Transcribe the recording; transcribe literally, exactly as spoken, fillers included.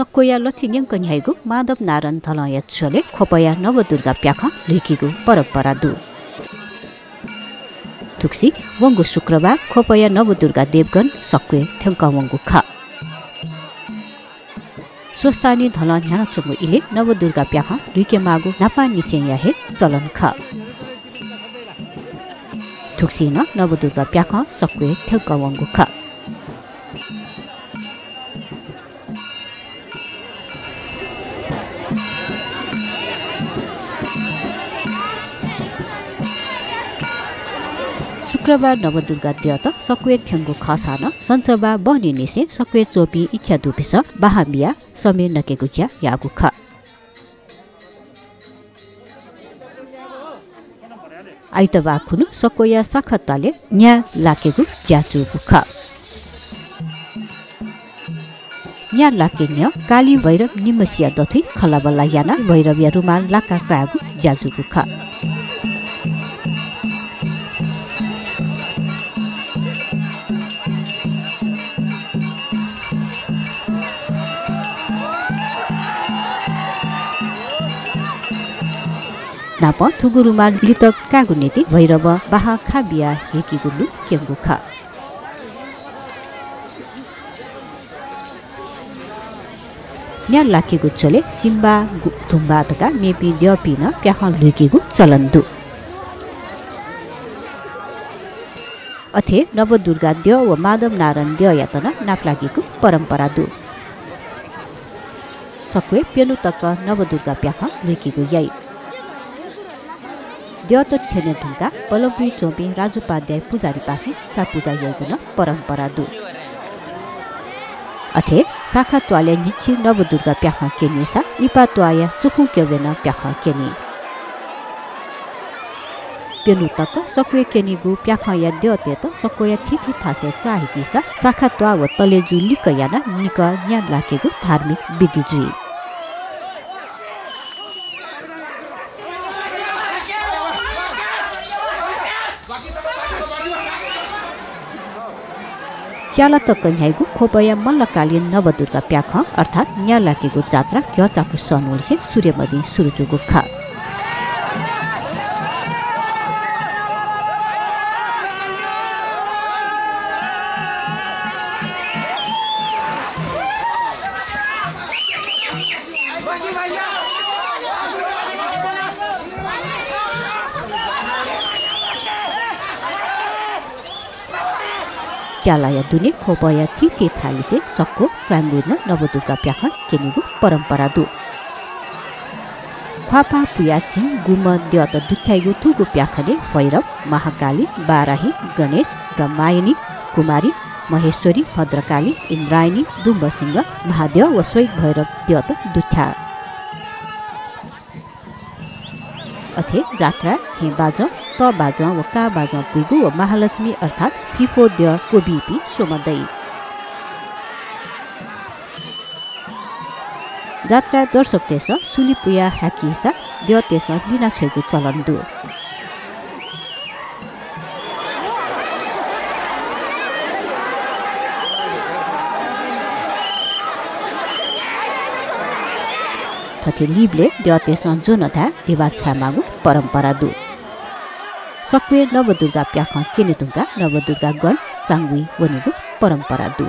सक्वया लछि न्यंक न्ह्याइगु माधव नारायण धलंया झ्वलय् ख्वपया नवदुर्गा प्याखं ल्हुइकीगु परम्परा दु। थुगुसी वंगु शुक्रबार ख्वपया नवदुर्गा देवगण सक्वय् थ्यंकः वंगु खः। स्वस्थानी धलं न्ह्यानाच्वंगु इलय् नवदुर्गा प्याखं ल्हुइके माःगु न्हापांनिसेंया हे चलन खः। थुगुसी नं नवदुर्गा प्याखं सक्वय् थ्यंकः वंगु खः। शुक्रबार नवदुर्गा द्यःत सक्वय् थ्यंगु खःसां नं सञ्चरबार बहनीनिसें सक्वय् च्वंपिं इच्छा दुपिन्सं बाहां बियाः समय नकेगु ज्या याःगु खः। आइतबार खुन्हु सक्वया साखा त्वालय् न्या लाकेगु ज्या जूगु खः। न्या लाके न्ह्यः काली भैरव निम्हसिया दथुइ खँल्हाबल्हा यानाः भैरवया रुमाल लाकाः कायेगु ज्या जूगु खः। नापं थुगु रुमाल लित कायेगु निंतिं भैरवं बाहां खा बियाः हीकेगु लु क्यंगु खः। न्या लाकेगु झ्वलय् सिम्बा, गु-, धुम्बा धकाः मेपिं द्यःपिं नं प्याखं ल्हुइकेगु चलन दु। अथे नवदुर्गा द्यः व माधव नारायण द्यःयात नं नापलागीगु परम्परा दु। सक्वय् प्यन्हु तक नवदुर्गा प्याखं ल्हुइकेगु याइ। द्यःत थ्यने धुंकाः पलंपुइ च्वंपिं राजोपाध्याय पुजाहारीपाखें चा पुजा याइगु नं परम्परा दु। अथे साखा त्वालय् न्हिच्छि नवदुर्गा प्याखं क्यनीसा इपा त्वाःया चुखुं क्यबय् नं प्याखं क्यनी। प्यन्हु तक सक्वय् क्यनीगु प्याखंया द्यःतय्त सक्वया थीथी थासय् चाःहिकीसा साखा त्वाः व तलेजु लिक्क यानाः निकः न्या लाकेगु धार्मिक विधि जुइ। च्याला तक न्ह्याइगु ख्वपया मल्लकालीन नवदुर्गा प्याखं अर्थात् न्या लाकेगु जात्रा घ्यःचापु सःन्हुलिसे सूर्यमदिं सुरु जूगु खः। च्यालाया दुने ख्वपया थीथी थालिसे सक्व, चांगुइ नं नवदुर्गा प्याखं क्यनीगु परम्परा दु। ख्वाःपाः पुयाः झिंगुम्ह द्यःत दुथ्याइगु थुगु प्याखनय् भैरव, महाकाली, बाराही, गणेश, ब्रह्मायणी, कुमारी, महेश्वरी, भद्रकाली, इन्द्रायणी, दुम्बसिंह, महाद्यः व शहीद भैरव द्यःत दुथ्याः। अथे जात्राय् खेँ बाजं, तः बाजं व काः बाजं पुइगु व महालक्ष्मी अर्थात् सिफः द्यः क्वबीपिं स्वम्ह दइ। जात्राय् दर्शकतय्सं सुलि पुयाः हाकीसा द्यःतय्सं लिना छ्वयेगु चलन दु। थथे लिबलय् द्यःतय्सं ज्वन धाये धिबा छायेमाःगु परम्परा दु। सक्वय् नवदुर्गा प्याखं क्यने धुंकाः नवदुर्गा गण चांगुइ वनेगु परम्परा दु।